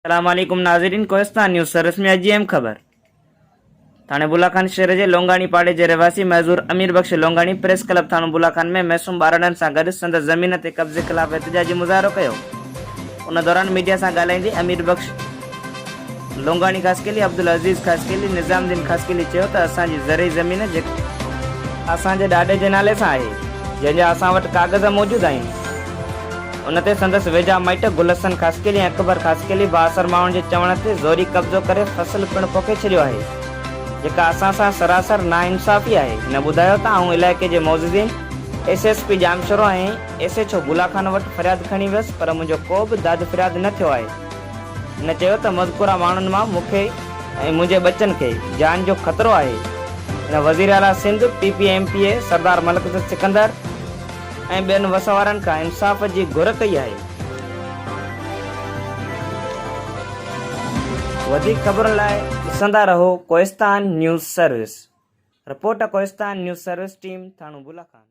السلام عليڪم ناظرين ڪوهستان نيوز سروس ۾ اڄ جي اهم خبر ٿاڻي بولا خان شهر جي لونگاڻي پاڙي جي رهواسي معذور امير بخش لونگاڻي پريس ڪلب ٿاڻو بولا خان ۾ معصوم ٻارڙن سان گڏ سندس زمين تي قبضي خلاف احتجاجي مظاهرو ڪيو ان دوران ميڊيا سان ڳالهائيندي امير بخش لونگاڻي خاصخيلي عبدالعزيز خاصخيلي نظام الدين خاصخيلي چيو ته اسان جي زرعي زمين جيڪا اسان جي ڏاڏي جي نالي سان آهي جنهن جا اسان وٽ ڪاغذ موجود آهن. ان تي سندس ويجها مائٽ گل حسن خاصخيلي ۽ اڪبر خاصخيلي بااثر ماڻهن جي چوڻ تي زوري قبضو ڪري فصل پڻ پوکي ڇڏيو آهي، جيڪا اسان سان سراسر ناانصافي آهي. هن ٻڌايو ته آئون علائقي جي معززين، S S P Jamshoro ۽ S H O Bula Khan وٽ فرياد کڻي ويس پر منهنجو ڪو به داد فرياد نه ٿيو آهي. هن چيو ته مذڪوره ماڻهن مان مون کي ۽ منهنجي ٻچن کي جان جو خطرو آهي. هن وزيراعليٰ Sindh, P P M P A Sardar Malik Sikandar, ۽ ٻين وس وارن کان انصاف جي گهر ڪئي آهي. وڌيڪ خبرن لاء ڏسندا رهو Kohistan news service. Report Kohistan news service team ٿاڻو بولا خان.